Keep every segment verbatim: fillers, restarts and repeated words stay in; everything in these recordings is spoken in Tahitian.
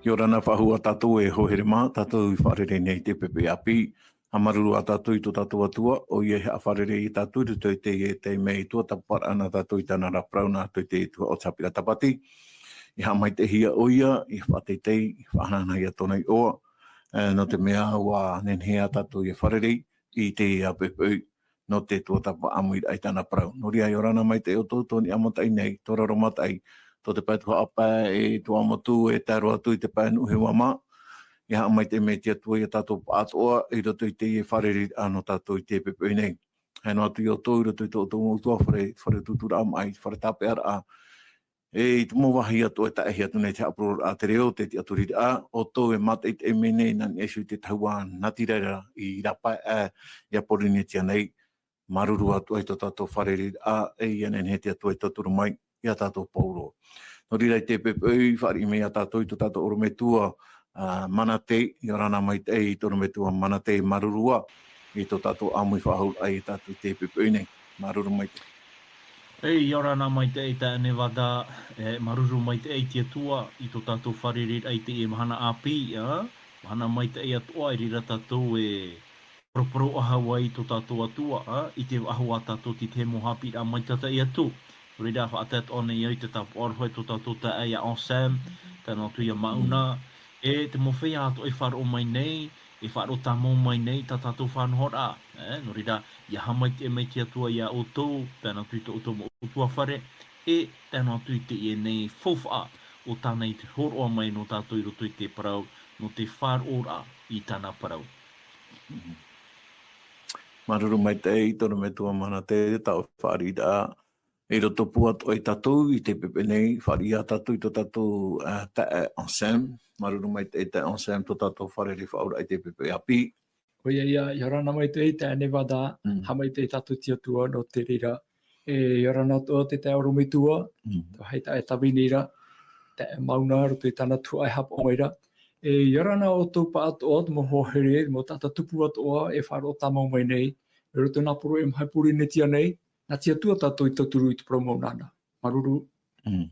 Kia ora na faʻahou ā tātou e hoa here mā, tātou i fārerei nei i te pepe ʻāpī. Haʻamāuruuru ā tātou i tō tātou Atua, ʻoia i haʻafārerei ia tātou i roto i teie taime i tuatāpaparaʻa na tātou i tāna ra parau nā roto i te tuhaʻa o te haʻapiʻiraʻa Tāpati. I haʻamaitaʻihia ʻoia, i faʻateitei, i faʻahanahanahia tōna iʻoa, e, nō te mea ʻua nehenehe ā tātou ia fārerei i teie poʻipoʻi nō te tuatāpapa ʻāmuiraʻa i tāna parau. Nō reira, ʻia ora na maitaʻi ʻoutou, tō niʻa mataʻi nei, tō raro mataʻi, tō te pae tuhaʻa pae, e Tuamotu, e tae roa atu i te pae Nuʻuhewa mā, ʻia haʻamaitaʻi mai te Atua ia tātou pāʻatoʻa, i roto i teie fārereiraʻa nō tātou i te poʻipoʻi nei. Haere noa atu ia ʻoutou, i roto i tō ʻoutou mau ʻutuāfare, fare utuuturaʻa maʻi, fare tāpeʻaraʻa, e i te mau vāhi atoʻa e taʻehia atu nei te haʻapurororaʻa a te reo, te tiʻaturiraʻa, ʻoutou e mātaʻitaʻi mai nei nā niʻa iho i te tahua natirara i rāpae, e, ia Pōrīnetia nei, māuruuru atoʻa i tō tātou fārereiraʻa, e ʻia nehenehe te Atua e tauturu mai ia tātou pauroa. Nō reira i te poʻipoʻi, fāriʻi mai ia tātou i tō tātou ʻorometua, a, Manate, ʻia ora na maitaʻi i te ʻorometua Manate, māuruuru ā i tō tātou ʻāmui faʻahou ai ia tātou i te poʻipoʻi nei. Māuruuru maitaʻi. E, ʻia ora na maitaʻi taeaʻe Nevada, e, māuruuru maitaʻi i te Atua, i tō tātou fārereiraʻa i teie mahana ʻāpī, a, mahana maitaʻi atoʻa, i reira tātou e poroporoʻahau ai i tō tātou Atua, a, i te faʻahou ā tātou i te mau haʻapiʻiraʻa maitaʻi atu. Nō reira, faʻatae atoʻa nei au i te tāpaʻo aroha i tō tātou taeaʻe ia Anselme, tae noa atu ia Mauna, e te mau feiā atoʻa e faʻaroʻo mai nei, e faʻaroʻo tāmau mai nei i tā tātou faʻanahoraʻa, e, nō reira, ʻia haʻamaitaʻi mai te Atua ia ʻoutou, tae noa atu i tō ʻoutou mau ʻutuāfare, e tae noa atu i teie nei faufaʻa o tāna i te hōroʻa mai nō tātou i roto i te parau, nō te faʻaroʻoraʻa i tāna parau. Māuruuru maitaʻi i te ʻorometua Manate, tāʻu fāriʻiraʻa, i roto pū atoʻa ia tātou i te poʻipoʻi nei, fāriʻi ā tātou i tō tātou, a, taeaʻe Anselme, māuruuru maitaʻi taeaʻe Anselme, tō tātou fārerei faʻahou i te poʻipoʻi ʻāpī. ʻOia ia, ʻia ora na maitaʻi taeaʻe Nevada, Mm. haʻamaitaʻi tātou i te Atua nō te reira. E, ʻia ora na atoʻa te taeaʻe ʻorometua, Mm. tō hai taeaʻe Tavini ra, taeaʻe Mauna, roto i tāna tuhaʻa e haʻapaʻo mai ra. E, ʻia ora na ʻoutou pāʻatoʻa, te mau hoa here, te mau taʻata tupu atoʻa, e faʻaroʻo tāmau mai nei, i roto i nā poro e maha i Pōrīnetia nei, nā te Atua tātou i tauturu i te parau mau nāna. Māuruuru. Mm.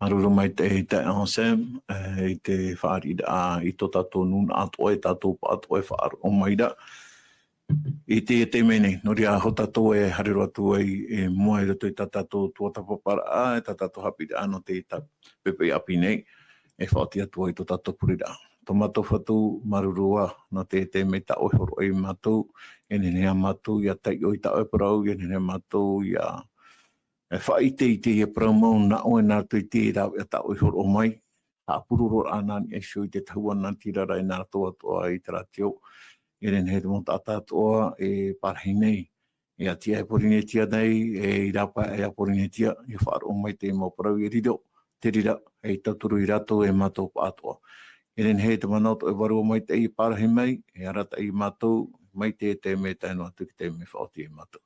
Māuruuru maitaʻi taeaʻe Anselme, e, i te fāriʻiraʻa i tō tātou nūnaʻa atoʻa, e tātou pāʻatoʻa e faʻaroʻo mai ra. I te, i te mea nei, nō reira, hou tātou e haere roa atu ai i mua i roto i tā tātou tuatāpaparaʻa, e tā tātou haʻapiʻiraʻa nō te ta-, poʻipoʻi ʻāpī nei, e faʻaoti atu ai tō tātou pureraʻa. Tō mātou Fatu, māuruuru ā, nō te, te mea tā ʻoe i hōroʻa ia mātou, e nehenehe ā mātou ʻia taiʻo i tā ʻoe parau, e nehenehe ā mātou ʻia, e, faʻaʻite i teie parau mau nā ʻoe nā roto i te rāveʻa tā ʻoe i hōroʻa mai, haʻapurororaʻa nā niʻa iho i te tahua natirara e nā rātou atoʻa i te rātio, e nehenehe te mau taʻata atoʻa e parahi nei, e ʻati aʻe Pōrīnetia nei, e i rāpae aʻe Pōrīnetia, ʻia faʻaroʻo mai te mau parau e riro, te reira, e tauturu ia rātou e mātou pāʻatoʻa. E nehenehe te mana o tō ʻoe Vārua Maitaʻi e parahi mai, e arataʻi ia mātou, mai te, te mea tae noa atu i te mea faʻaoti ia mātou.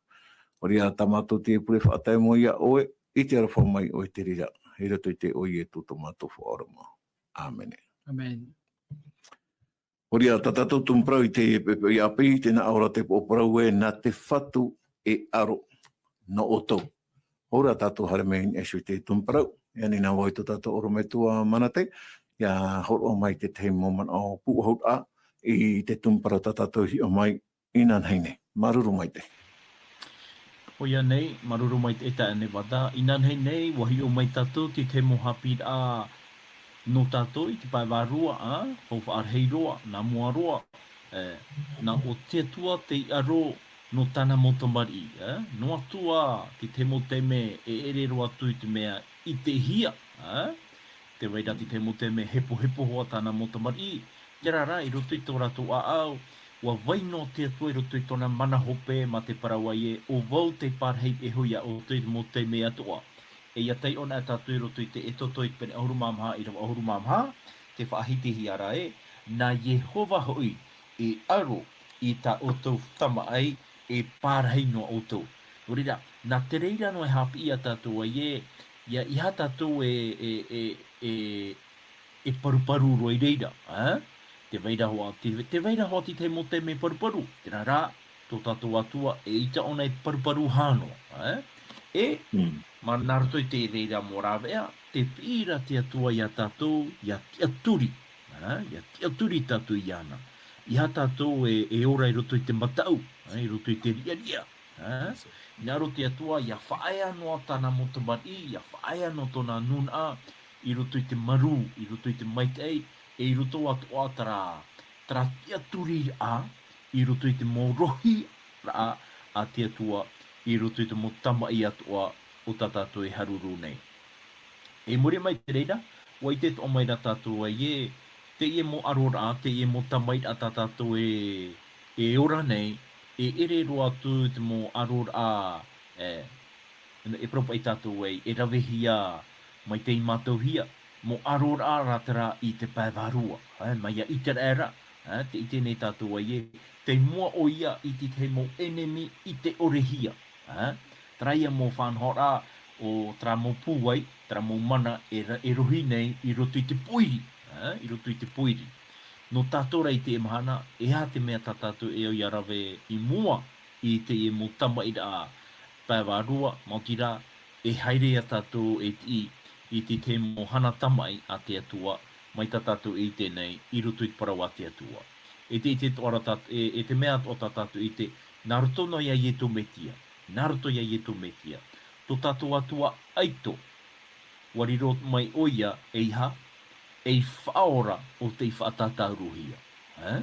Nō reira tā mātou te pure faʻatae mau ia ʻoe, i te aroha mai ʻoe te reira, i roto i te iʻoa o Ietu tō mātou Faʻaora mā. ʻĀmene. ʻĀmene. Nō reira, tā tātou tumu parau i te poʻipoʻi ʻāpī, tē nā ʻō ra te poroparau ē, nā te Fatu e aro nō ʻoutou. Hou rā tātou haere mai i niʻa iho i te tumu parau, e ani na vau i tō tātou ʻorometua Manate, ʻia hōroʻa mai te tahi mau manaʻo pūʻohuraʻa i te tumu parau tā tātou i hiʻo mai inanahi nei. Māuruuru maitaʻi. ʻOia nei, māuruuru maitaʻi taeaʻe Nevada. Inanahi nei, ʻua hiʻo mai tātou i te mau haʻapiʻiraʻa nō tātou i te pae vārua, ā, faufaʻa rahi roa, nā mua roa, e, nā ʻō te Atua tei aro nō tāna mau tamariʻi, ā, noa atu ā te mau taime e ʻere roa atu i te mea ʻitehia, ā, tē vai ra te mau taime e hepohepo hoʻi tāna mau tamariʻi, terā rā, i roto i tō rātou ʻāʻau, ʻua vai noa te Atua i roto i tōna mana hope mā te parau ē, ʻo vau tei parahi iho ia ʻoutou i te mau taime atoʻa. E ʻia taiʻo na tātou i roto i te Exodo i te pene ʻahuru mā maha, ʻīrava ʻahuru mā maha, tē faʻahitihia ra ē, nā Iehova hoʻi e aro i tā ʻoutou tamaʻi e parahi noa ʻoutou. Nō reira, nā te reira noa e haʻapiʻi ia tātou ē, ʻia, ʻeiaha tātou e, e, e, e, e paruparu roa i reira, ā? Tē vai ra hoʻi, tē, tē vai ra hoʻi te mau taime e paruparu, terā rā, tō tātou Atua, eʻita ʻōna e paruparu haere noa, ā? E, Mm. mā nā roto i te reira mau rāveʻa, tē piʻi ra te Atua iā tātou, ʻia tiʻaturi. Ā, ʻia tiʻaturi tātou iāna. ʻEiaha tātou e, e ora i roto i te mataʻu, ā, i roto i te riʻariʻa. Ā, hinaʻaro te Atua, ʻia faʻaea noa tāna mau tamariʻi, ʻia faʻaea noa tōna nūnaʻa, i roto i te marū, i roto i te maitaʻi, e i roto atoʻa terā, terā tiʻaturiraʻa, i roto i te mau rohi raʻa a te Atua, i roto i te mau tamaʻi atoʻa o tā tātou e haruru nei. I muri mai te reira, ʻua ʻite atoʻa mai ra tātou ē, teie mau ʻaroraʻa, teie mau tamaʻi raʻa tā tātou e, e ora nei, e ʻere roa atu te mau ʻaroraʻa, e, e parau paʻi tātou ē, e ravehia mai tei mātauhia, mau ʻaroraʻa rā terā i te pae vārua, e, mai iā ʻĪteraʻera, e, tē ʻite nei tātou ē, tei mua ʻoia i te tahi mau ʻenemi i te ʻorehia, e, terā ia mau faʻanahoraʻa o terā mau pūai, terā mau mana e ra-, e rohi nei i roto i te pōiri, e, i roto i te pōiri. Nō tātou rā i teie mahana, e aha te mea tā tātou e au ʻia rave i mua i teie mau tamaʻi raʻa pae vārua, maoti rā, e haere ia tātou e tiʻi i te tahi mau hana tamaʻi a te Atua, mai tā tātou e ʻite nei, i roto i te parau a te Atua. E te, e te atoʻa ra tā-, e, e te mea atoʻa tā tātou e ʻite, nā roto noa iā Ietu Metia, nā roto iā Ietu Metia, tō tātou Atua ʻaito, ʻua riro mai ʻoia ei aha, ei faʻaora ʻo tei faʻatātāuruhia. E?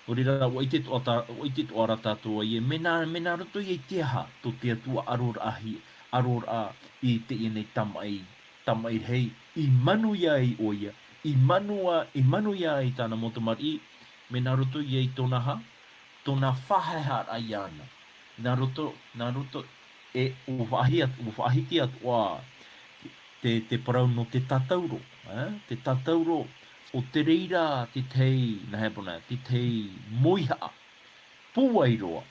Nō reira, ʻua ʻite atoʻa tā-, ʻua ʻite atoʻa ra tātou ē, mea nā, mea nā roto ia i te aha, tō te Atua ʻaroraʻa hi-, ʻaroraʻa i teie nei tamaʻi, tamaʻi rahi, i manuia ai ʻoia, i manua-, i manuia ai tāna mau tamariʻi, mea nā roto ia i tōna aha, tōna faʻahaʻehaʻaraʻa iāna. Nā roto, nā roto, e, ʻua faʻahi-, ʻua faʻahiti atoʻa te, te parau nō te tātauro, e? Te tātauro, ʻo te reira te tahi, nā hea parau, te tahi mauihaʻa pūai roa,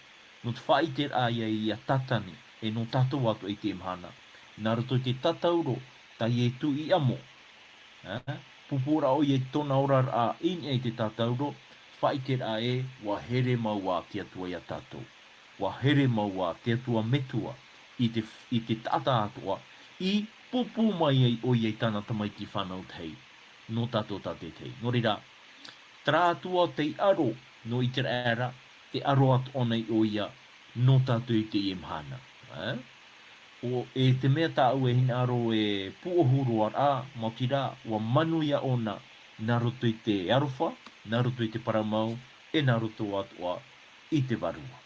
nō te faʻaʻiteraʻa ia iā Tātani, e nō tātou atoʻa i teie mahana. Nā roto i te tātauro, tā Ietu i amo, ā, pūpū ra ʻoia i tōna oraraʻa i niʻa i te tātauro, faʻaʻiteraʻa ē, ʻua here mau ā te Atua iā tātou. ʻUa here mau ā te Atua Metua i te, i te taʻata atoʻa, i pūpū mai ai ʻoia i tāna tamaiti fānau tahi, nō tātou tātaʻitahi. Nō reira, terā Atua tei aro nō ʻĪteraʻera, tē aro atoʻa nei ʻoia nō tātou i teie mahana. Ā? ʻO, e te mea tāʻu e hinaʻaro e pūʻohu roa ra, maoti rā, ʻua manuia ʻōna, nā roto i te aroha, nā roto i te parau mau, e nā roto atoʻa i te vārua.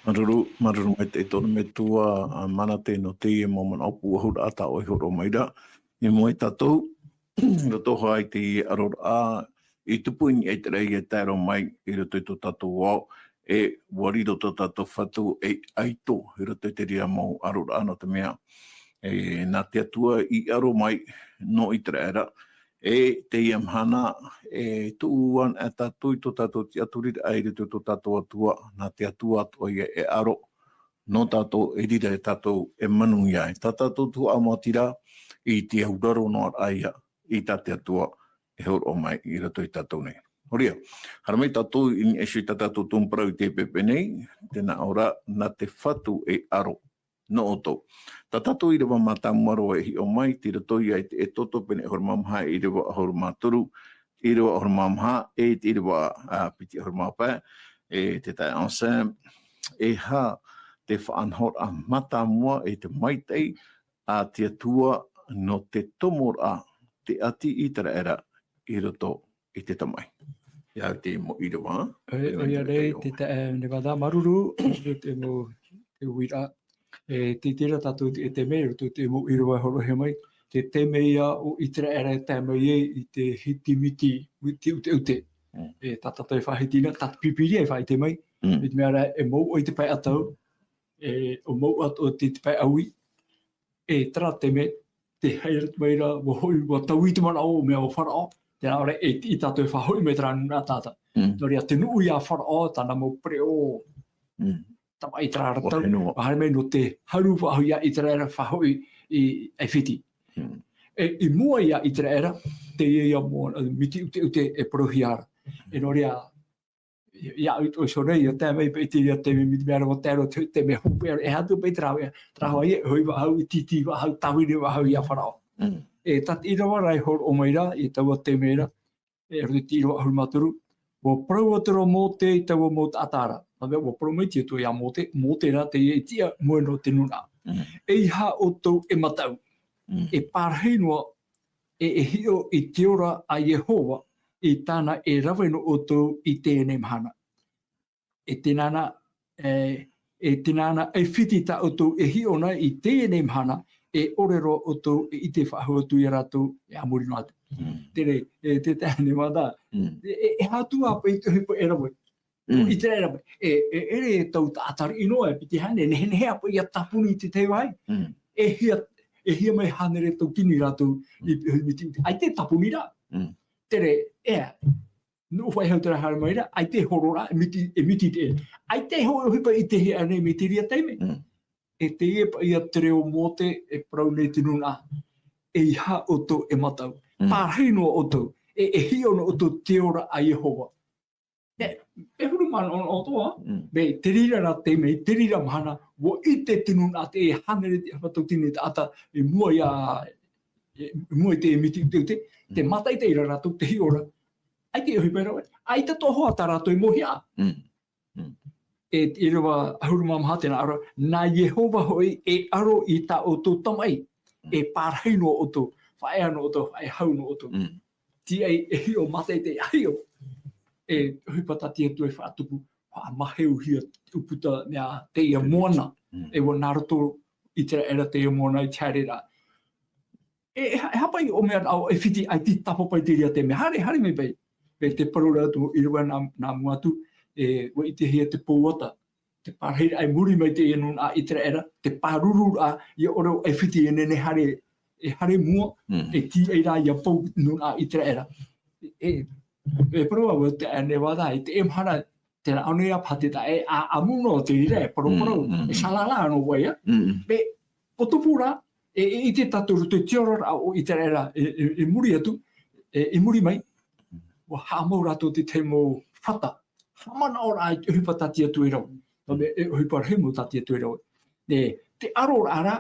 Māuruuru, māuruuru maitaʻi tō ʻoe metua, ā, Manate, nō teie mau manaʻo pūʻohu ra tā ʻoe i hōroʻa mai ra. I mua ia tātou, i roto hoʻi i te aroraʻa, i tupu i niʻa i te raʻi e tae roa mai, i roto i tō tātou ao, e ʻua riro tō tātou Fatu ei ʻaito, i roto i te reira mau aroraʻa nō te mea, e, nā te Atua i aro mai, nō ʻĪteraʻera, e teie mahana, e tuʻu ana tātou i tō tātou tiʻaturiraʻa i roto i tō tātou Atua, nā te Atua atoʻa ia e aro, nō tātou, e reira ia tātou e manuia ai. Tā tātou tuhaʻa maoti rā, i te auraro noa ra ia, i tā te Atua e hōroʻa mai i roto ia tātou nei. Nō reira, haere mai tātou i niʻa iho i tā tātou tumu parau i teie poipoi nei, tē nā ʻō ra, nā te Fatu e aro nō ʻoutou. Tā tātou ʻīrava mātāmua roa e hiʻo mai, tei roto ia i te Exodo pene ʻahuru mā maha, ʻīrava ʻahuru mā toru, ʻīrava ʻahuru mā maha, e te ʻīrava, ā, piti ʻahuru mā pae, e te taeaʻe Anselme, e aha te faʻanahoraʻa mātāmua e te maitaʻi a te Atua nō te tomoraʻa te ʻāti ʻĪteraʻera i roto i te tamaʻi. Ia te mau ʻīrava. E, ʻoia nei, te ta-, e, Nevada, māuruuru, te mau, te uiraʻa. E, tē ʻite ra tātou te, e te mea, i roto i te mau ʻīrava e hōroʻahia mai, te taime ia ʻo ʻĪteraʻera e tae mai ai i te hitimiti, miti ʻuteʻute. Mm. E, tā tātou e faʻahiti na, tā te Pīpīria e faʻaʻite mai, Mm. i te mea ra, e mou ʻoe i te pae ʻatau, e, ʻo mou atoʻa te, te pae ʻaui, e terā taime, tē haere atu mai ra, ʻua hoʻi, ʻua taui te manaʻo, mea ʻo Faraō, tē nā ʻō ra, e, i tātou e faʻahoʻi mai terā nūnaʻa taʻata. Mm. Nō reira, te nuʻu ia Faraō, tāna mau pereʻoʻo, Mm. tamaʻi terā ra ʻUa tau, henua. ʻua haere mai nō te haru faʻahoʻi ia ʻĪteraʻera faʻahoʻi i ʻAifiti. Mm. E, i mua ia ʻĪteraʻera, teie ia mau, ā, miti ʻuteʻute e parauhia ra. E nō reira, Ia, i tō iso nei, ia tae mai paʻi i te reira taime, mea rā, tae roa te, te mea hope, e aha atu paʻi te rāveʻa, te rāveʻa, e, hoi vaʻahau, iti, iti vaʻahau, tāvini vaʻahau ia Farao. Mm. E, tā te ʻīrava ra e hōroʻa mai ra, i taua taime ra, e, roto i te ʻīrava ʻahuru mā toru, ʻua parau atu ra Mōte i taua mau taʻata ra. Nā reira, ʻua parau mai te Atua ia Mōte, Mōte rā teie i tiʻa i mua nō te nūnaʻa. Mm. ʻEiaha ʻoutou e mataʻu. Mm. E pārahi noa, e, e hiʻo i te ora a Iehova, i tāna e rave nō ʻoutou i teie nei mahana. E tē nāna, e, e tē nāna ʻAifiti tā ʻoutou e hiʻo na i teie nei mahana, e ʻore roa ʻoutou e ʻite faʻahou atu ia rātou e a muri noa atu. Mm. Terā, e, te tahi nei mata. Mm. E, e, e aha atu ā paʻi te ʻohipa e rave. Mm. ʻIteraʻera paʻi, e, e, ʻere tau taʻata riʻi noa, e piti hānere, nehenehe ā paʻi ia tāpuni i te tahi vāhi. Mm. E hia, e hia mai hānere tauatini rātou i, i, i, ʻaita e tāpuni ra. Mm. Terā, e, nō faʻahou terā haere mai ra, ʻaita e horo ra, e miti, e miti te, ʻaita e hō-, ʻohipa i te hia nei mai te reira taime. Mm. E teie paʻi ia te reo o Mōte e parau nei te nūnaʻa, ʻeiaha ʻoutou e mataʻu. Mm. Pārahi noa ʻoutou, e, e hiʻo noa ʻoutou te ora a Iehova. E, e huru mā noa ʻoutou, Mm. mai te reira rā taime, te reira mahana, ʻua ʻite te nūnaʻa teie hānere te tauatini taʻata i mua ia, i mua i te miti teuteu, te Mm. mātaʻitaʻi ra rātou te hiʻo ra. ʻAita e ʻohipa ra, ʻaita atoʻa hoʻi tā rātou i mōhia. Mm. Mm. E te ʻīrava ʻahuru mā maha tē nā ʻō ra, nā Iehova hoʻi e aro i tā ʻoutou tamaʻi, e pārahi noa ʻoutou, faʻaea noa ʻoutou, faʻaea hau noa ʻoutou. Mm. Tiʻa e hiʻo, mātaʻitaʻi e hiʻo. E ʻohipa tā te Atua e faʻatupu, faʻamaheuhia ʻūputa mea teie moana, Mm. e ʻua nā roto ʻIteraʻera teie moana i te haere ra. E, e, e aha paʻi ʻō mea ʻo ʻAifiti, ʻaita i tāpapa i te reira taime. Haere, haere mai paʻi. Mai te parau ra atu, ʻīrava nā, nā mua atu, e, ʻua ʻitehia te pou ata. Te pārahiraʻa i muri mai teie nūnaʻa ʻIteraʻera, te pārururaʻa, ʻia ʻore ʻo ʻAifiti e nehenehe haere, e haere i mua, Mm. e tīaʻi ra ʻia pou nūnaʻa ʻIteraʻera. E, e parau au, te, e, nā reira, i teie mahana, tē nā ʻō nei ā paha te taʻata, e, ʻa, ʻamu noa te reira, e parauparau, Mm, mm, e mm. salala noa vau ia. Mm, mm. Mai, ʻua tupu ra, e, e, ʻite tātou roto i te ora ra ʻo ʻIteraʻera, e, e, i muri atu, e, i muri mai, ʻua haʻamau rātou te tahi mau fata, haʻamanaʻo ra i te ʻohipa tā te Atua i rave. Nō te mea, e ʻohipa rahi mau tā te Atua i rave. E, te aro ra,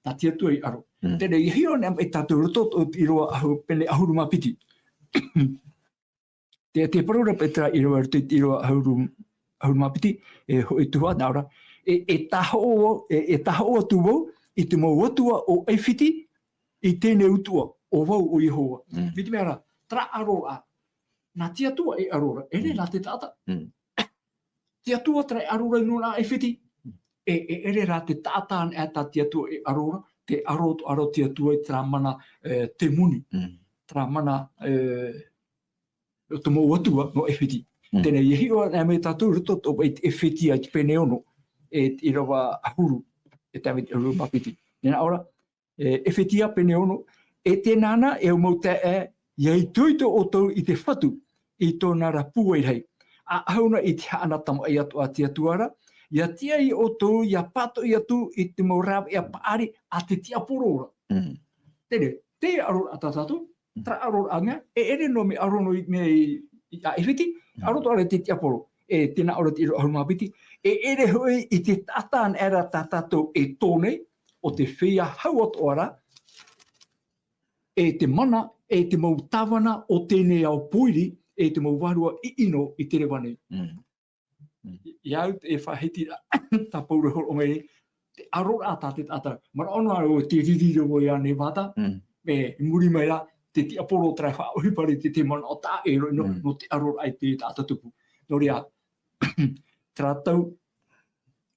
tā te Atua i aro. Mm. Terā, ʻia hiʻo anaʻe mai tātou roto o te ʻīrava ʻahu-, pene ʻahuru mā piti. Te, te parau ra paʻi terā ʻīrava, roto i te ʻīrava ʻahuru, ʻahuru mā piti, e hoʻi tuhaʻa nā ʻō ra. E, e tāhoʻo, e, e tāhoʻo atu vau i te mau atua o ʻAifiti, i teie nei utuʻa, ʻo vau ʻo Iehova. Mm. Mai te mea ra, terā aro ra, nā te Atua e aro ra, e ʻere Mm. nā te taʻata. Mm. Te Atua terā e aro ra i nūnaʻa ʻAifiti. E, e ʻere rā te taʻata anaʻe tā te Atua e aro ra, tē aro atoʻa ra te Atua i terā mana, e, temoni. Mm. Terā mana, e, o te mau atua nō ʻAifiti. Mm. Teie nei, ʻia hiʻo anaʻe mai tātou roto atoʻa i te ʻEfetia i te pene ono, e te ʻīrava ʻahuru, e tae mai te ʻahuru mā piti. Tē nā ʻō ra, e, ʻEfetia pene ono, e tē nāna e au mau taeaʻe, ʻia itoito ʻoutou i te Fatu, i tōna ra pūai rahi. ʻAʻahu na i te haʻana tamaʻi atoʻa a te Atua ra, ʻia tiʻa ia ʻoutou, ʻia pātoʻi atu i te mau rāveʻa paʻari a te tiaporo ra. Mm. Teie, te aro ra tā tātou, Mm. terā aro ra mea, e ʻere noa mea aro noa i, mea i, i, a ʻAifiti, Mm. aro atoʻa ra i te tiaporo. E tē nā ʻō ra te ʻīrava ʻahuru mā piti, e ʻere hoʻi i te taʻata anaʻe ra tā tātou e tō nei, ʻo te feiā hau atoʻa ra, e te mana, e te mau tāvana o teie nei ao pōiri, e te mau vārua ʻiʻino i te reva nei. Mm. Mm. I, i au e faʻahiti ra, tā Pauro e hōroʻa mai, te aro ra tā te taʻata. Manaʻo noa au te riri ra vau ia nei vata, Mm. e, i muri mai ra, te tiaporo terā e faʻaʻohipa ra i te, te manaʻo taʻa ʻē roa, nō, Mm. nō te aro ra i te taʻata tupu. Nō reira, terā tau,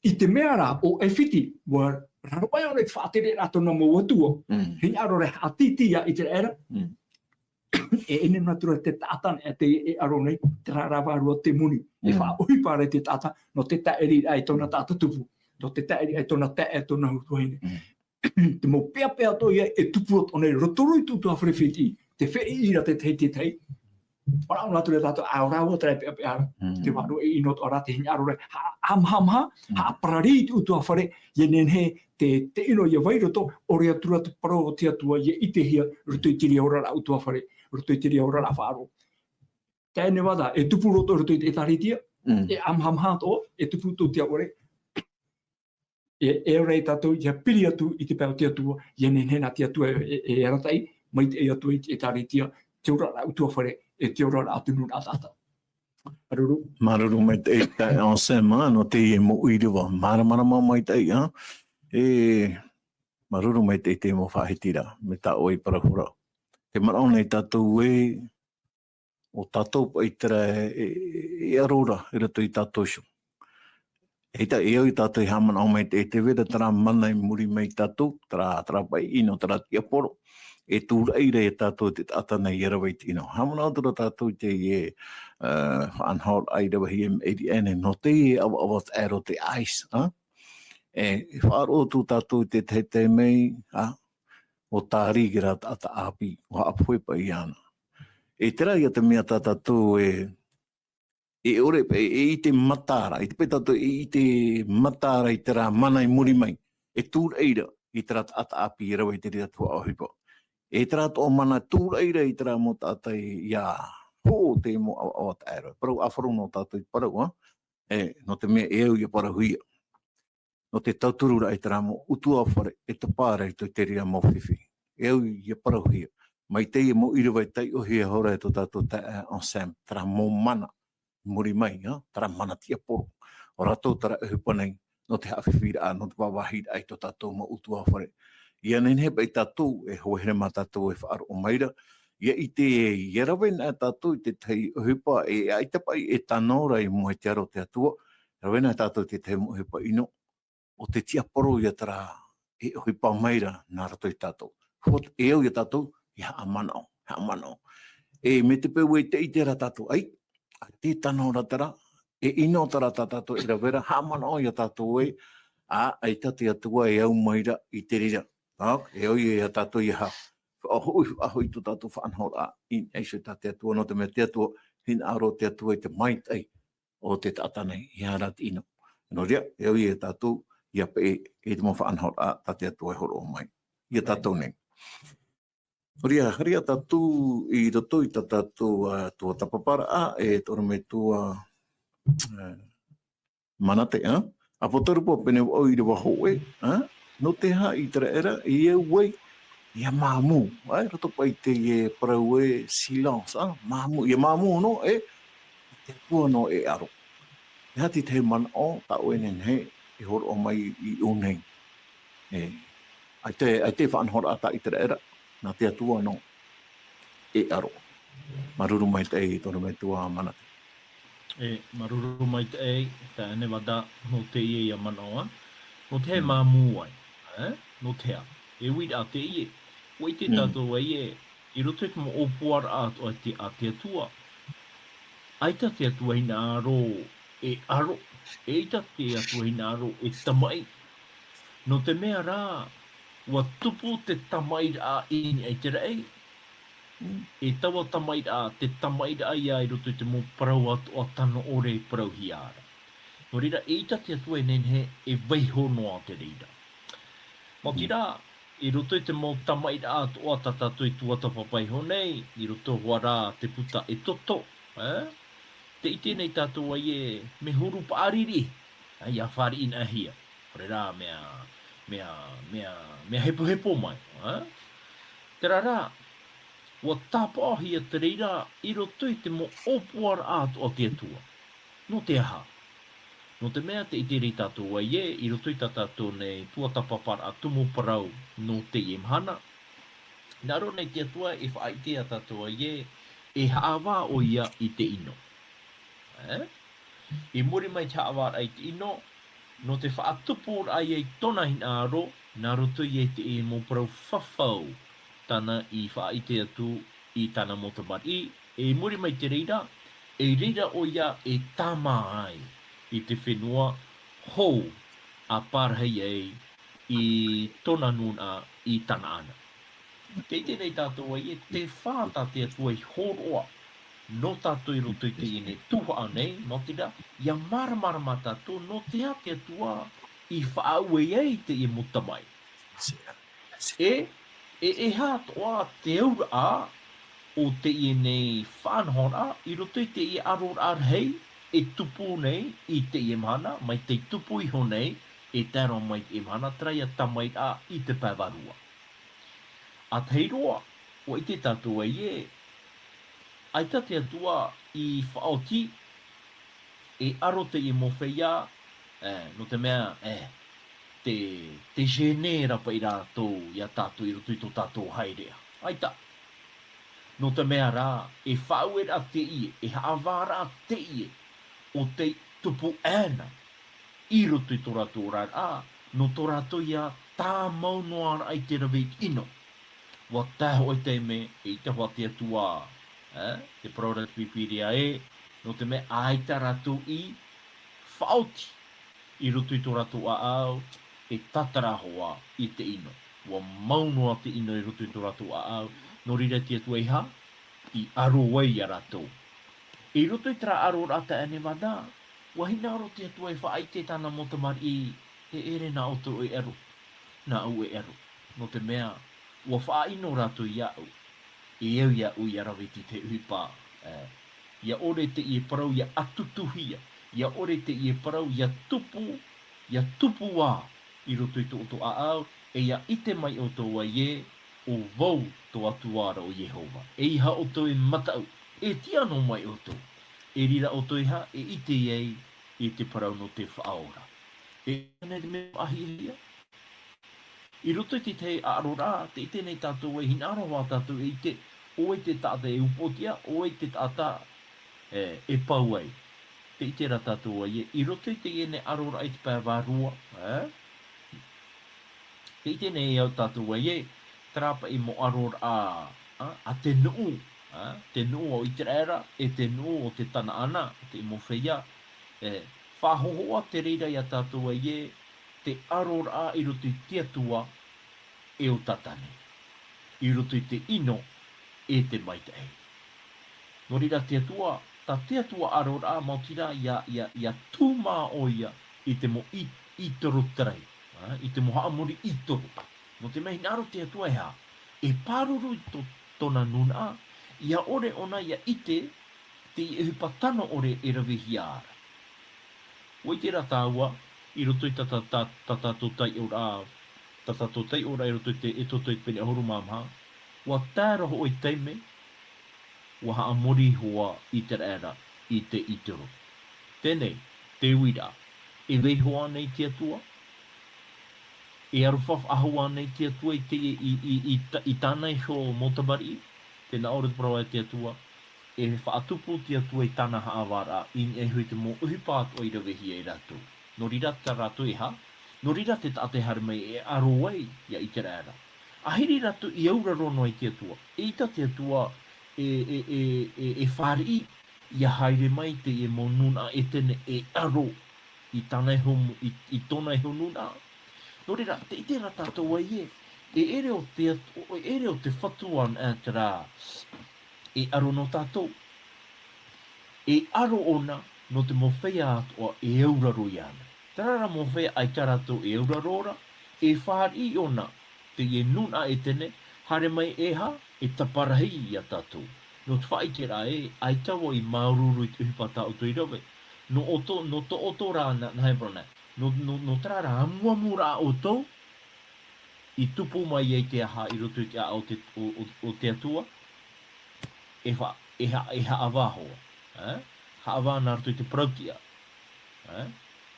i te mea rā, ʻo ʻAifiti, ʻua raro aʻe ʻōna i te faʻatere ra tōna mau atua. Mm. Hinaʻaro ra e haʻatītī ia ʻIteraʻera. Mm. E, e nehenehe atu ra te taʻata anaʻe te, e aro nei, terā rā vārua temoni. E Mm. faʻaʻohipa ra i te taʻata, nō te taʻiri ra i tōna taʻata tupu. Nō te taʻiri ra i tōna taeaʻe, tōna tuahine. Mm. Te mau peapea atoʻa ia e tupu atoʻa nei, roto roa i tō ʻoutou fare fētiʻi, tē fētiʻi ra te tahi, te tahi. Manaʻo noa atu ra tātou, ʻaore rāua terā e peapea ra. Mm. Te vārua ʻiʻino atoʻa ra, te hinaʻaro ra, ha-, haʻamahamaha, Mm. haʻaparari i tō ʻoutou fare, ʻia nehenehe te, te ʻino ʻia vai roto, ʻore atu ra te parau o te Atua ʻia ʻitehia, roto i te reira oraraʻa ʻoutou fare, roto i te reira oraraʻa faʻaroʻo. Teie nei vata, e tupu roa atoʻa roto i te ʻĒtārētia, Mm. E ʻāmahamaha atoʻa, e tupu atu te ʻore, e, e ora ia tātou, ʻia piri atu i te pae o te Atua, ʻia nehenehe nā te Atua e, e, e arataʻi, mai te Atua i te ʻĒkālesia, te oraraʻa ʻutuāfare, e te oraraʻa tunu ʻataʻata. Māuruuru. Māuruuru maitaʻi taeaʻe Anselme, nō teie mau ʻīrava, māramarama maitaʻi, ā. E, māuruuru maitaʻi te mau faʻahitiraʻa, mai tā ʻoe i parau ra. Te manaʻo nei tātou ē, ʻo tātou paʻi terā e, e, e aro ra, i roto ia tātou iho. Eita, e au ia tātou e haʻamanaʻo mai te, e tē vai ra terā mana i muri mai ia tātou, terā, terā paʻi ʻino, terā tiaporo. E tūraʻi ra ia tātou te taʻata nei ʻia rave i te ʻino. Haʻamanaʻo atu ra tātou i teie, ā, faʻanahoraʻa i ravehia e Mary Ann, nō teie ʻavaʻava taʻero te ice, ā? E, e faʻaroʻo atu tātou i te tahi taime, ā, ʻo Tārī terā taʻata ʻāpī, ʻo haʻapohe paʻi iāna. E terā ia te mea tā tātou e, e ʻore paʻi, e ʻite mataʻu ra, ʻite paʻi tātou, e ʻite mataʻu ra i terā mana i muri mai, e tūraʻi ra i terā taʻata ʻāpī e rave i te reira tuhaʻa ʻohipa. E terā atoʻa mana tūraʻi ra i terā mau taʻata ʻia hoʻo te mau ʻavaʻava taʻero. Parau ʻāfaro nō tātou i parau, ā? E, nō te mea e au ʻia parauhia. Nō te tautururaʻa i terā mau ʻutuāfare, e taparahi atu i te reira mau fifi. E au ʻia parauhia. Mai teie mau ʻīrava e taiʻohia ihora e tō tātou taeaʻe Anselme, terā mau mana, i muri mai, ā, terā mana tiaporo. ʻO rātou terā ʻohipa nei, nō te haʻafifiraʻa, nō te vāvāhiraʻa i tō tātou mau ʻutuāfare. ʻIa nehenehe paʻi tātou, e hoa here mā tātou e faʻaroʻo mai ra. ʻIa ʻite, ʻia rave na tātou i te tahi ʻohipa, e, ʻaita paʻi e tano ra i mua i te aro o te Atua, rave na tātou i te tahi mau ʻohipa ʻino, ʻo te tiaporo ia terā, e ʻohipa mai ra nā roto ia tātou. Hot-, e au ia tātou, ʻia haʻamanaʻo, haʻamanaʻo. E, mai te peu e tē ʻite ra tātou, ʻaita, ʻaita e tano ra terā, e ʻino terā tā tātou e rave ra, haʻamanaʻo ia tātou ē, ā, ʻaita te Atua e au mai ra i te reira. Ā, e au ia tātou ʻia ha-, faʻahoʻi, faʻahoʻi tō tātou faʻanahoraʻa, i, i niʻa iho i tā te Atua, nō te mea te Atua, hinaʻaro te Atua i te maitaʻi o te taʻata nei, ʻeiaha rā te ʻino. Nō reira, e au ia tātou, ʻia peʻe, i te mau faʻanahoraʻa, tā te Atua e hōroʻa mai. Ia tātou nei. Nō reira, haere ā tātou i roto i tā tātou, ā, tuatāpaparaʻa, e te ʻorometua, ā, Manate, ā? ʻApotarupo pene vaʻu ʻīrava hōʻē, ā? Nō te aha ʻĪteraʻera, e au ai, ʻia māmū, ā? I roto paʻi i teie parau ē, silence, ā? Māmū, ʻia māmū noa, e? Te Atua noa e aro. E aha te tahi manaʻo, tā ʻoe e nehenehe, e hōroʻa mai i ʻō nei. E, ʻaita, ʻaita e faʻanahoraʻa tā ʻĪteraʻera, nā te Atua noa e aro. Māuruuru maitaʻi, te ʻorometua Manate. E, māuruuru maitaʻi, taeaʻe Nevada, nō teie ïa manaʻo, ā? Nō te aha e māmū ai, ā? Nō te aha? E uiraʻa teie, ʻua ʻite tātou ē, i roto i te mau ʻōpuaraʻa atoʻa a te, a te Atua. ʻAita te Atua hinaʻaro e aro, ʻeita te Atua hinaʻaro e tamaʻi. Nō te mea rā, ʻua tupu te tamaʻiraʻa i niʻa i te raʻi, e taua tamaʻiraʻa, te tamaʻiraʻa ïa i roto i te mau parau atoʻa tano ʻore e parauhia ra. Nō reira, ʻeita te Atua e nehenehe e vaiiho noa te reira. Maoti rā, i roto i te mau tamaʻiraʻa atoʻa tā tātou i tuatāpapa iho nei, i roto hoʻi rā te puta Exodo, ā? Tē ʻite nei tātou ē, mea huru paʻari riʻi, ā, ʻia fāriʻi-naʻa-hia. ʻOia rā, mea, mea, mea, mea hepohepo mai, ā? Terā rā, ʻua tāpaʻohia te reira i roto i te mau ʻōpuaraʻa atoʻa a te Atua. Nō te aha? Nō te mea tē ʻite nei tātou ē, i roto i tā tātou nei tuatāpaparaʻa tumu parau nō teie mahana, hinaʻaro nei te Atua e faʻaʻite ia tātou ē, e haʻavā ʻoia i te ʻino. Ā? I muri mai te haʻavāraʻa i te ʻino, nō te faʻatupuraʻa ïa i tōna hinaʻaro, nā roto ïa i te mau parau fafau tāna i faʻaʻite atu i tāna mau tamariʻi, e i muri mai i te reira, i reira ʻoia e tāmā ai i te fenua hou a parahi ai i tōna nūnaʻa i Tanaana. Tē ʻite nei tātou ē, tē fā tā te Atua i hōroʻa nō tātou i roto i teie nei tuhaʻa nei, maoti rā, ʻia māramarama tātou nō te aha te Atua i faʻaue ai teie mau tamaʻi. E, e, e aha atoʻa te auraʻa o teie nei faʻanahoraʻa i roto i teie ʻaroraʻa rahi, e tupu nei i teie mahana, mai tei tupu iho nei, e tae roa mai i teie mahana, terā ia tamairaʻa i te pae vārua. ʻA tahi roa, ʻua ʻite tātou ē, ʻaita te Atua i faʻaoti, e aro teie mau feiā, e, nō te mea, e, te, te gêner paʻi rātou ia tātou i roto i tō tātou haereʻa. ʻAita. Nō te mea rā, e faʻaueraʻa teie, e haʻavāraʻa teie, ʻo tei tupu ʻē na i roto i tō rātou oraraʻa, nō tō rātou ia tāmau noa raʻa i te rave i te ʻino. ʻUa tae hoʻi te taime, eʻita hoʻi te Atua, e, te parau ra te Pīpīria ē, nō te mea ʻaita rātou i faʻaoti i roto i tō rātou ʻāʻau, e tātara hoʻi i te ʻino. ʻUa mau noa te ʻino i roto i tō rātou ʻāʻau, nō reira te Atua i hā, i aro ai ia rātou. I roto i terā aroraʻa taʻenevada, ʻua hinaʻaro te Atua e faʻaʻite tāna mau tamariʻi, e ʻere nā ʻoutou e aro, nāʻu e aro. Nō te mea, ʻua faʻaʻino rātou iāʻu, e au iāʻu ia rave i te ʻohipa, e, ʻia ʻore teie parau ʻia ʻatutuhia, ʻia ʻore teie parau ʻia tupu, ʻia tupu ā i roto i tō ʻoutou ʻāʻau, e ʻia ʻite mai ʻoutou ē, ʻo vau tō Atua ra ʻo Iehova. ʻEiaha ʻoutou e mataʻu, e tiʻa noa mai ʻoutou. E riro ʻoutou e hā, e ʻite ai i te parau nō te Faʻaora. E ʻia nei te mea faʻahiahia. I roto i te tahi aroraʻa, tē ʻite nei tātou ē, hinaʻaro hoʻi tātou e ʻite, ʻo vai te taʻata e upoʻotiʻa, ʻo vai te taʻata, e, e pau ai. Tē ʻite ra tātou ē, i roto i teie nei aroraʻa i te pae vārua, e? Tē ʻite nei au tātou ē, terā paʻi mau aroraʻa, a, a te nuʻu, a, te nuʻu o ʻĪteraʻera, e te nuʻu o te Tanaana, te mau feiā, e, faʻahōhoʻa te reira ia tātou ē, te aroraʻa i roto i te Atua e ʻo Tātane, i roto i te ʻino e te maitaʻi. Nō reira te Atua, tā te Atua aroraʻa, maoti rā, ʻia, ʻia, ʻia tūmā ʻoia i te mau ʻī-, ʻītoro tarai, a, i te mau haʻamori ʻītoro. Nō te mea hinaʻaro te Atua e hā, e pāruru i tō-, tōna nūnaʻa, ʻia ʻore ʻōna ʻia ʻite, te ʻohipa tano ʻore e ravehia ra. ʻUa ʻite rā tāua, i roto i tā, tā, tā, tā tātou taiʻoraʻa, tā tātou taiʻoraʻa i roto i te, Exodo pene ʻahuru mā maha, ʻua tae ra hoʻi te taime, ʻua haʻamori hoʻi ʻĪteraʻera i te ʻītoro. Teie, te uiraʻa, e vaiiho ānei te Atua? E aroha faʻahou ānei te Atua i te, i, i, i tā-, i tāna iho mau tamariʻi? Tē nā ʻō ra te parau a te Atua, e faʻatupu te Atua i tāna haʻavāraʻa, i niʻa iho i te mau ʻohipa atoʻa i ravehia e rātou. Nō reira tā rātou e hā, nō reira te taʻata e haere mai e aro ai ia ʻĪteraʻera. ʻAhiri rātou i auraro noa i te Atua, eʻita te Atua e, e, e, e, e fāriʻi, ʻia haere mai teie mau nūnaʻa Etene e aro i tāna iho, i, i tōna iho nūnaʻa. Nō reira, tē ʻite ra tātou ē, e ʻere ʻo te At-, e ʻere ʻo te Fatu anaʻe terā e aro nō tātou. E aro ʻōna nō te mau feiā atoʻa e auraro iāna. Terā rā mau feiā ʻaita rātou e auraro ra, e fāriʻi ʻōna, teie nūnaʻa Etene, haere mai e hā, e taparahi ia tātou. Nō te faʻaʻiteraʻa ē, ʻaita vau i māuruuru i te ʻohipa tā ʻoutou i rave. Nō ʻoutou, nō tō ʻoutou rā na-, nāhea parau nei. Nō, nō, nō terā rā amuamuraʻa ʻoutou, i tupu mai ai te aha i roto i te ʻāʻau o te, o, o, o te Atua, e fa-, e ha-, e haʻavā hoʻi, e? Haʻavā nā roto i te parau-tiʻa. E?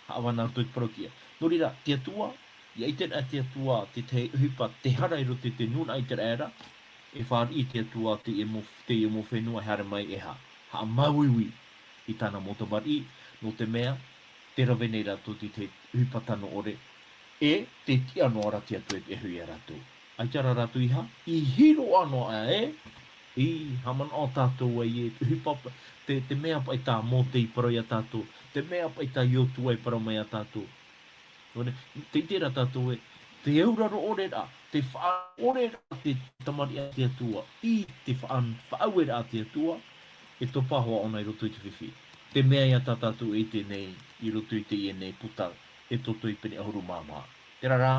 Haʻavā nā roto i te parau-tiʻa. Nō reira, te Atua, ʻia ʻite na te Atua, te tahi ʻohipa, te hara i roto i te nūnaʻa ʻĪteraʻera, e fāriʻi te Atua, teie mau, teie mau fenua e haere mai e hā. Haʻamāuiui i tāna mau tamariʻi, nō te mea, tē rave nei rātou i te ʻohipa tano ʻore, e tē tiʻa noa ra te Atua e te ʻahu ia rātou. ʻAita rā rātou i hā, i hiroʻa noa aʻe, e, haʻamanaʻo tātou ē, te ʻohipa pa-, te, te mea paʻi tā Mōte i parau ia tātou, te mea paʻi tā Iosua i parau mai ia tātou. Nō reira, tē ʻite ra tātou ē, te auraro ʻore ra, te faʻaʻore ra te tamariʻi a te Atua, i te faʻa-, faʻaueraʻa a te Atua, e topa hoʻi ʻōna i roto i te fifi. Te mea ia tā tātou e ʻite nei, i roto i teie nei puta, Exodo pene ʻahuru mā maha. Terā rā,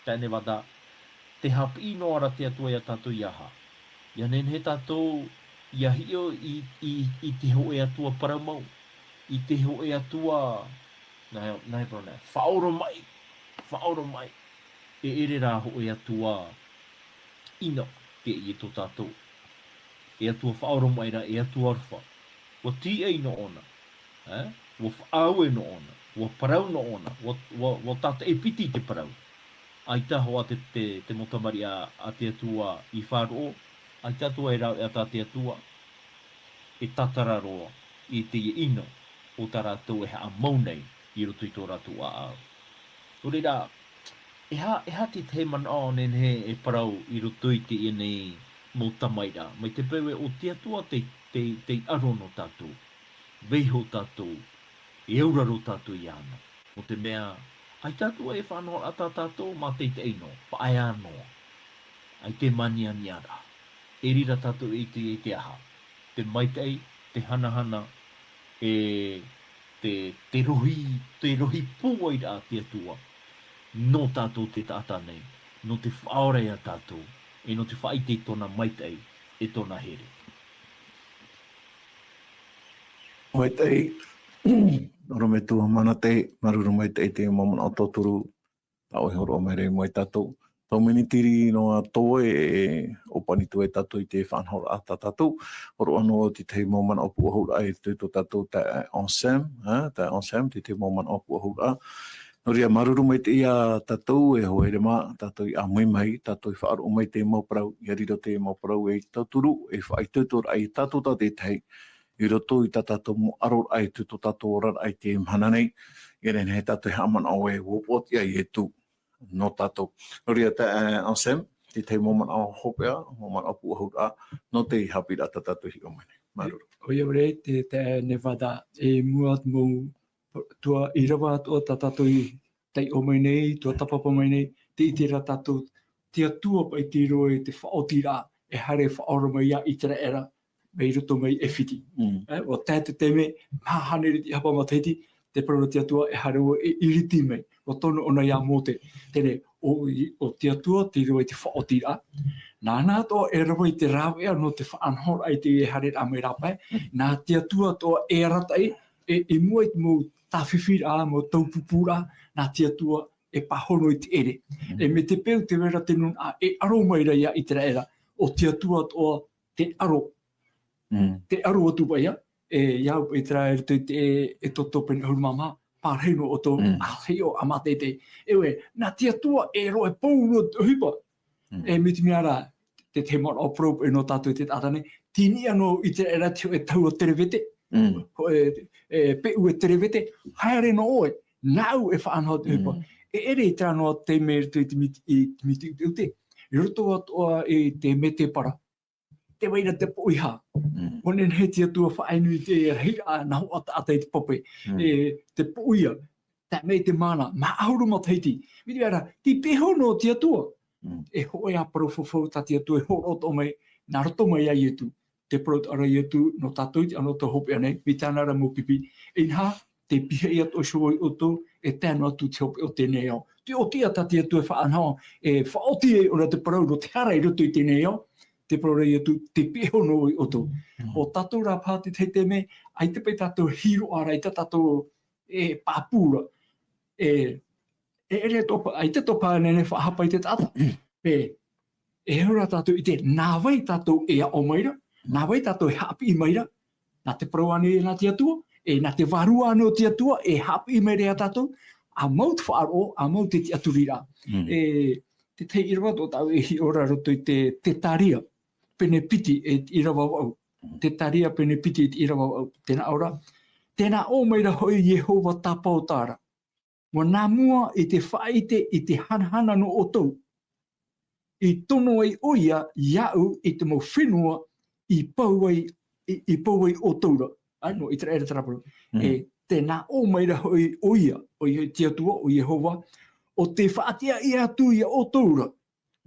taʻenevada, tē haʻapiʻi noa ra te Atua ia tātou ʻia hā. ʻIa nehenehe tātou, ʻia hiʻo i, i, i te hōʻē atua parau mau. i te hōʻē atua, nā, nā he parau nei, faʻaoromaʻi, faʻaoromaʻi. E ʻere rā hōʻē atua ʻino teie tō tātou. E atua faʻaoromaʻi ra, e atua aroha. ʻUa tīaʻi nō ʻōna, ē? ʻUa faʻaue nō ʻōna, ʻua parau nō ʻōna, ʻua, ʻua, ʻua tātaʻi piti i te parau. ʻAita hoʻi te, te, te mau tamariʻi a, a te Atua i faʻaroʻo, ʻaita atoʻa e rāveʻa tā te Atua, e tātara roa i teie ʻino o tā rātou e haʻamau nei i roto i tō rātou ʻāʻau. Nō reira, e aha, e aha te tahi manaʻo nehenehe e parau i roto i teie nei mau tamairaʻa, mai te peu ē ʻo te Atua tei, tei, tei aro nō tātou, vaiiho tātou, e auraro tātou iāna. Nō te mea, ʻaita atoʻa e faʻanahoraʻa tā tātou, mātaʻitaʻi noa, faʻaea noa. ʻAita e mānianiaraʻa. E riro tātou i te, i te aha? Te maitaʻi, te hanahana, e te, te rohi, te rohi pūai ra a te Atua. Nō tātou te taʻata nei, nō te faʻaora ia tātou, e nō te faʻaʻite i tōna maitaʻi, e tōna here. Maitaʻi, ʻorometua Manate, māuruuru maitaʻi i te mau manaʻo tauturu, tā ʻoe i hōroʻa mai ra i mua ia tātou. Tau miniti noa atoʻa e, e ʻōpani atu ai tātou i te faʻanahoraʻa tā tātou. Hōroʻa noa te tahi mau manaʻo pūʻohuraʻa i roto i tō tātou taeaʻe Anselme, ā, taeaʻe Anselme, te tahi mau manaʻo pūʻohuraʻa. Nō reira, māuruuru maitaʻi ia tātou e hoa here mā, tātou i ʻāmui mai, tātou i faʻaroʻo mai te mau parau, ʻia riro te mau parau e tauturu, e faʻaitoitoraʻa ia tātou tātaʻitahi, i roto i tā tātou mau ʻaroraʻa i tō tātou oraraʻa i teie mahana nei, ʻia nehenehe tātou e haʻamanaʻo ē, ʻua upoʻotiʻa Ietu nō tātou. Nō reira, taeaʻe Anselme, te tahi mau manaʻo hopeʻa, mau manaʻo pūʻohuraʻa, nō te haʻapiʻiraʻa tā tātou i hiʻo mai nei. Māuruuru. ʻOia hoʻi, te, te Nevada, i mua atu mau, tua ʻīrava atoʻa tā tātou i taiʻo mai nei, tua tāpapa mai nei, tē ʻite ra tātou, te Atua paʻi tei roaʻa i te faʻaotiraʻa, e haere faʻaora mai ia ʻĪteraʻera, mai roto mai ʻAifiti. Mm. Ē, ʻua tae te taime, maha hānere tīʻahapa matahiti, te parau ra te Atua e haere ʻoe e ʻiriti mai, ʻua tono ʻōna ia Mōte. Teie, ʻo, ʻo te Atua tei roaʻa i te faʻaotiraʻa. Nāna atoʻa e rave i te rāveʻa nō te faʻanahoraʻa i te haereraʻa mai rāpae. Mm. Nā te Atua atoʻa e arataʻi, e, i mua i te mau tāfifiraʻa, mau taupupūraʻa, nā te Atua e pāhono i te ʻere. Mm. E mai te peu tē vai ra te nūnaʻa e aro mai ra ia ʻĪteraʻera, ʻo te Atua atoʻa te aro. Mm. Te aro atu paʻi ia, e, ia au paʻi terā i roto i te, e, Exodo pene ʻahuru mā maha, pārahi noa ʻoutou, mm, ʻa hiʻo, ʻa mātaʻitaʻi. E ʻoe, nā te Atua e roaʻa e pou noa te ʻohipa. Mm. E mai te mea ra, te, te manaʻo parau paʻi nō tātou i te taʻata nei, tei niʻa noa ʻĪteraʻera te hōʻē tahua terevete, mm, hōʻē, e, peʻu e terevete, haere noa ʻoe, nāʻu e faʻanaho te ʻohipa. Mm. E ʻere i terā noa taime i roto i te miti, i te miti ʻuteʻute, i roto atoʻa i te mētēpara, tē vai ra te poʻihā. Mm. ʻUa nehenehe te Atua faʻainu i te rahiraʻa nā hōʻē taʻata i te pape. Mm. E, te poʻia, tae mai te māna, maha ʻahuru matahiti. Mai te mea ra, tei pihaʻi iho noa te Atua. Mm. E hōʻē ā parau faufaʻa tā te Atua e hōroʻa atoʻa mai, nā roto mai ia Ietu. Te parau atoʻa ra a Ietu, nō tātou i te anotau hopeʻa nei, mai tāna ra mau pipi. Inaha, tē pihaʻi atoʻa iho vau ia ʻoutou, e tae noa atu i te hopeʻa o teie nei ao. Tē ʻoti ā tā te Atua e faʻanaho, e faʻaoti ai ʻōna te parau nō te hara i roto i teie nei ao, te parau ra a Ietu, tē pihaʻi iho noa vau ia ʻoutou. Mm. ʻO tātou rā paha te tahi taime, ʻaita paʻi tātou e hiroʻa ra, ʻaita tātou e pāpū ra. E, e ʻere atoʻa paha, ʻaita atoʻa paha e nehenehe e faʻahapa i te taʻata. E, e aha rā tātou i ʻite, nā vai tātou e aʻo mai ra, nā vai tātou e haʻapiʻi mai ra, nā te parau ānei nā te Atua, e nā te Vārua ānei o te Atua, e haʻapiʻi mai ra ia tātou, ʻa mau te faʻaroʻo, ʻa mau te tiʻaturiraʻa. Mm. E, te tahi ʻīrava atoʻa tāʻu e hiʻo ra i roto i te, Zekaria, pene piti e te ʻīrava vaʻu. Mm. Zekaria pene piti e te ʻīrava vaʻu, tē nā ʻō ra. Tē nā ʻō mai ra hoʻi Iehova Tāpaotara. ʻUa nā mua i te faʻaʻite i te hanahana nō ʻoutou. I tono ai ʻoia iāʻu i te mau fenua i pau ai, i, i pau ai ʻoutou ra. ʻĀ, nō ʻĪteraʻera terā parau. Mm. E, tē nā ʻō mai ra hoʻi ʻoia, ʻoia te Atua, ʻo Iehova, ʻo tē faʻatiʻa atu ia ʻoutou ra.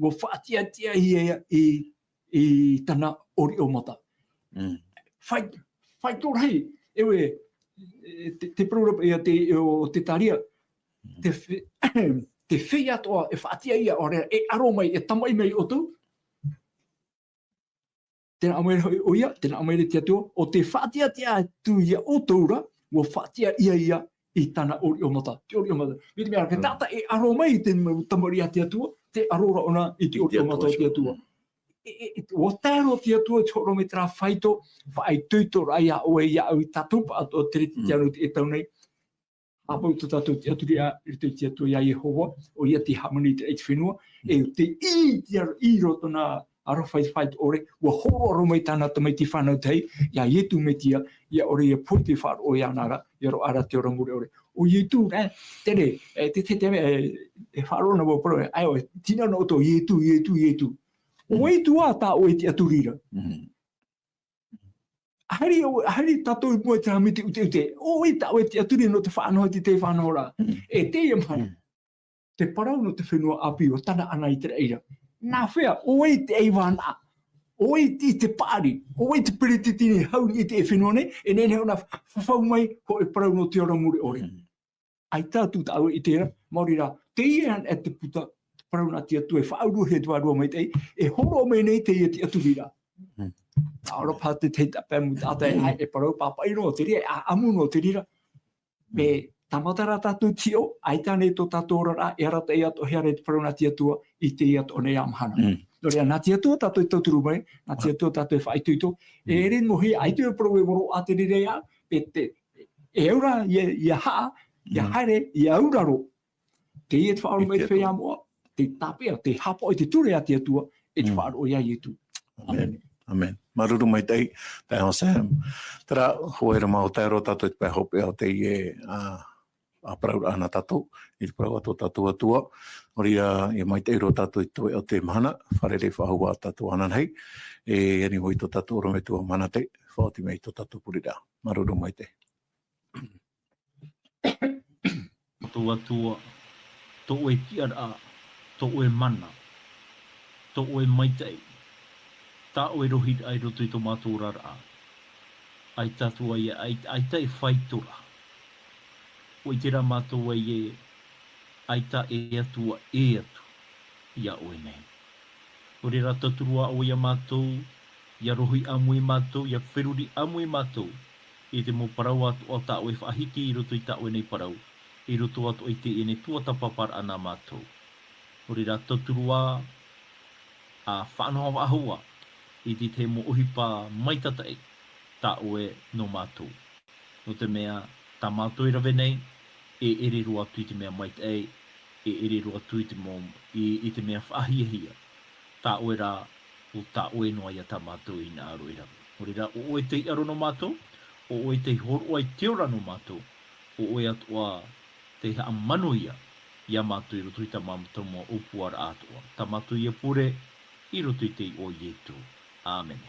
ʻUa faʻatiʻatiʻa ia i, i tāna ʻoriʻo mata. Mm. Fai, faito rahi, e ʻoe, e, te, te parau ra ia te, o Zekaria, te fe-, te feiā atoʻa e faʻatiʻa ia, ʻaore ra, e aro mai, e tamaʻi mai ia ʻoutou. Tē nā ʻō mai ra hoʻi ʻoia, tē nā ʻō mai ra te Atua, ʻo tē faʻatiʻatiʻa atu ia ʻoutou ra, ʻua faʻatiʻa ia ia i tāna ʻōriʻo mata, te ʻōriʻo mata. Mai te mea, te taʻata e ʻaro mai i te mau tamariʻi a te Atua, tē ʻaro ra ʻōna i te ʻōriʻo mata o te Atua. E, e, e, ʻua tae roa te Atua i te hōroʻa mai terā faito, faʻaitoitoraʻa ia ʻoe, ia au, i tātou pāʻatoʻa, te Kerisetiano i teie tau nei. Haʻamau tō tātou tiʻaturiraʻa i roto i te Atua iā Iehova, ʻoia tei hāmani i te raʻi i te fenua, e tei ʻī i te aro, ʻī roa tōna aroha faito, faito ʻore, ʻua hōroʻa roa mai tāna tamaiti fānau tahi, iā Iesu Mesia, ʻia ʻore ʻia pohe te faʻaroʻo iāna ra, ʻia roaʻa ra te ora mure ʻore. ʻO Iesu, e, tere, e, te, te, te, e, e faʻaroʻo na vau parau, e, ʻae, ʻo, tīnau noa ʻoutou, Iesu, Iesu, Iesu. ʻO vai atu ā tā ʻoe tiʻaturi ra. Haere, haere tātou i mua i te haʻamiti ʻuteʻute. ʻO vai tā ʻoe tiʻaturi nō te faʻanaho i te faʻanahoraʻa. E teie mahana. Te parau nō te fenua ʻāpī ʻua tanaʻana i te raʻi ra. Nā hea, ʻo vai te ʻaivānaʻa. ʻO vai te, te paʻari. ʻO vai te peretiteni hau i teie fenua nei. E nehenehe ʻōna fafau mai, hōʻē parau nō te ora mure ʻore. ʻAita atu tāʻu e ʻite ra, maori rā, teie ana e te puta, te parau nā te Atua e faʻaurua hia te vārua maitaʻi, e hōroʻa mai nei teie tiʻaturiraʻa. ʻAore paha te tahi taʻata e, e parau pāpaʻi noa te reira, e ʻāʻamu noa te reira. Mea tāmata rā tātou i te hiʻo, ʻaita nei tō tātou oraraʻa, e arataʻi atoʻa hia ra i te parau nā te Atua, i teie atoʻa nei mahana. Nō reira, nā te Atua tātou e tauturu mai, nā te Atua tātou e faʻaitoito, e ʻere noa hia, ʻaita e parau e moro a te reira ia, e te, e au ra, ʻia, ʻia haʻa, ʻia haere, ʻia auraro. Teie te faʻaroʻo mai te feiā moʻa, te tāpeʻa, te haʻapaʻo i te ture a te Atua, e te faʻaroʻo iā Iesu. ʻĀmene. ʻĀmene. Māuruuru maitaʻi, taeaʻe Sam. Terā, ʻua ʻere mau tae roa tātou i te pae hopeʻa o teie, ā, ā, parauraʻa nā tātou, i te parau a tō tātou Atua, nō reira, ʻia maitaʻi roa tātou i te toveʻa o te mahana, fārerei faʻahou ā tātou ananahi, e ani hoʻi tō tātou ʻorometua Manate, faʻaoti mai i tō tātou pureraʻa. Māuruuru maitaʻi. Tō Atua, tō ʻoe tiʻaraʻa, tō ʻoe mana, tō ʻoe maitaʻi, tā ʻoe rohiraʻa i roto i tō mātou oraraʻa. ʻAita Atua ia, ʻai-, ʻaita e faito ra. ʻUa ʻite rā mātou ē, ʻaita e Atua ʻē atu iā ʻoe nei. Nō reira tauturu ā ʻoe iā mātou, ʻia rohi ʻāmui mātou, ʻia feruri ʻāmui mātou, i te mau parau atoʻa tā ʻoe e faʻahiti i roto i tā ʻoe nei parau, i roto atoʻa i teie nei tuatāpaparaʻa nā mātou. Nō reira tauturu ā, ʻa faʻanaho faʻahou ā, i te tahi mau ʻohipa maitataʻi, tā ʻoe nō mātou. Nō te mea, tā mātou e rave nei, e ʻere roa atu i te mea maitaʻi, e ʻere roa atu i te mau, i, i te mea faʻahiahia. Tā ʻoe rā, ʻo tā ʻoe noa ia tā mātou e hinaʻaro e rave. Nō reira, ʻo ʻoe tei ʻaro nō mātou, ʻo ʻoe tei hōroʻa i te ora nō mātou, ʻo ʻoe atoʻa tei haʻamanuia iā mātou i roto i tā mātou mau ʻōpuaraʻa atoʻa. Tā mātou ia pure, i roto i te iʻoa o Iesu. ʻĀmene.